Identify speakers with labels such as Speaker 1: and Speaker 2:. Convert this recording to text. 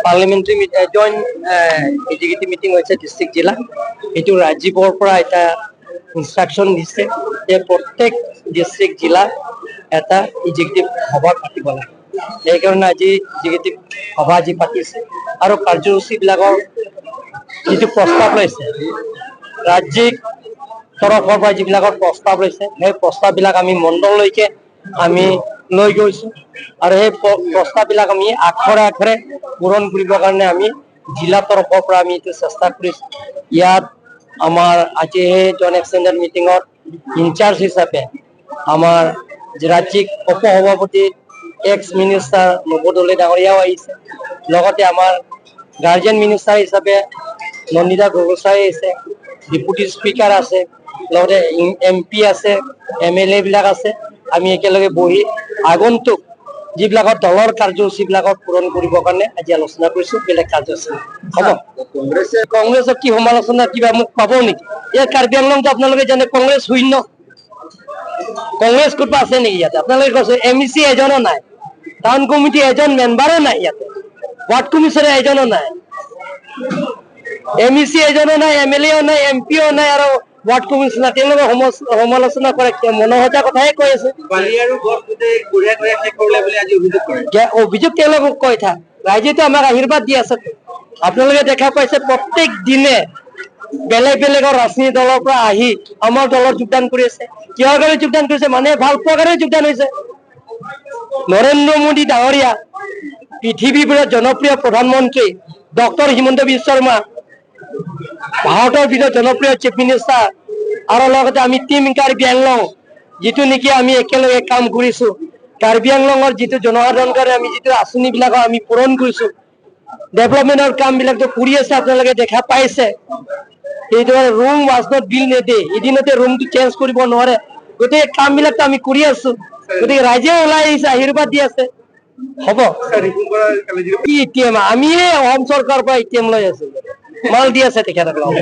Speaker 1: Parliamentary joint executive meeting হৈছে district জিলা। এইটো ৰাজ্যিকৰ পৰা এটা ইনষ্ট্ৰাকশ্যন দিছে যে প্ৰত্যেক ডিষ্ট্ৰিক্ট জিলা এটা এক্সিকিউটিভ সভা পাতিব লাগে। সেইকাৰণে আজি এক্সিকিউটিভ সভা আজি পাতিছে আৰু কাৰ্যসূচীবিলাকৰ যিটো প্ৰস্তাৱ লৈছে, ৰাজ্যিক তৰফৰ পৰা যিবিলাকৰ প্ৰস্তাৱ লৈছে, সেই প্ৰস্তাৱবিলাক আমি মণ্ডললৈকে আমি লৈ গৈছো আৰু সেই প্ৰস্তাৱবিলাক আমি আখৰে আখৰে পূৰণ কৰিবৰ কাৰণে আমি জিলা তৰফৰ পৰা আমি এইটো চেষ্টা কৰিছো। ইয়াত আমাৰ আজি সেই জইণ্ট এক্সটেণ্ডেড মিটিঙত ইনচাৰ্জ হিচাপে আমাৰ ৰাজ্যিক উপ সভাপতি, এক্স মিনিষ্টাৰ নৱ দলে ডাঙৰীয়াও আহিছে। লগতে আমাৰ গাৰ্জেন মিনিষ্টাৰ হিচাপে নন্দিতা গগৈচাই আহিছে, ডিপুটি স্পীকাৰ আছে, লগতে এম পি আছে, এম এল এ বিলাক আছে। আমি একেলগে বহি আগন্তুক যিবিলাকৰ দলৰ কাৰ্যসূচীবিলাকক পূৰণ কৰিবৰ কাৰণে আজি আলোচনা কৰিছো। বেলেগ কাৰ্যসূচী হ'ব।
Speaker 2: কংগ্ৰেছে
Speaker 1: কংগ্ৰেছক কি সমালোচনা কিবা মোক পাব নেকি? ইয়াত কাৰ্বি আংলংটো আপোনালোকে জানে, কংগ্ৰেছ শূন্য। কংগ্ৰেছ ক'ৰবাত আছে নেকি ইয়াতে? আপোনালোকে কৈছে, এম ই চি এজনো নাই, টাউন কমিটি এজন মেম্বাৰো নাই, ইয়াতে ৱাৰ্ড কমিশনাৰ এজনো নাই, এম ই চি এজনো নাই, এম এল এও নাই, এম পিও নাই আৰু ৱাৰ্ড কমিশনাৰ। তেওঁলোকে সমালোচনা কৰে, মনোসজা কথাহে কৈ আছে।
Speaker 2: বালি আৰু গছ গোটেই কঢ়িয়াই কঢ়িয়াই শেষ কৰিলে বুলি আজি অভিযোগ কৰে।
Speaker 1: অভিযোগ তেওঁলোকক কৈ থাক, ৰাইজেতো আমাক আশীৰ্বাদ দি আছে। আপোনালোকে দেখা পাইছে, প্ৰত্যেক দিনে বেলেগ বেলেগৰ ৰাজনীতি দলৰ পৰা আহি আমাৰ দলত যোগদান কৰি আছে। কিহৰ কাৰণে যোগদান কৰিছে? মানুহে ভাল পোৱাৰ কাৰণে যোগদান হৈছে। নৰেন্দ্ৰ মোদী ডাঙৰীয়া পৃথিৱীৰ ভিতৰত জনপ্ৰিয় প্ৰধানমন্ত্ৰী, ডক্টৰ হিমন্ত বিশ্ব শৰ্মা ভাৰতৰ ভিতৰত জনপ্ৰিয় চিফ মিনিষ্টাৰ আৰু লগতে আমি টিম কাৰ্বি আংলং, যিটো নেকি আমি একেলগে কাম কৰিছো। কাৰ্বি আংলঙৰ যিটো জনসাধাৰণৰ কাৰণে আমি যিটো আঁচনিবিলাকৰ আমি পূৰণ কৰিছো, ডেভেলপমেণ্টৰ কাম বিলাকতো কৰি আছে, আপোনালোকে দেখা পাইছে। সেইটো Rome was not built in a day। এদিনতে ৰোমটো চেঞ্জ কৰিব নোৱাৰে। গতিকে কাম বিলাকতো আমি কৰি আছো। গতিকে ৰাইজে ওলাই আহিছে, আশীৰ্বাদ দি আছে। হ'ব।
Speaker 2: ৰিপুণ বৰাই কালি যিটো
Speaker 1: কি এটিএম? আমিয়ে অসম চৰকাৰৰ পৰা এটিএম লৈ আছো, মাল দি আছে তেখেতসকলক।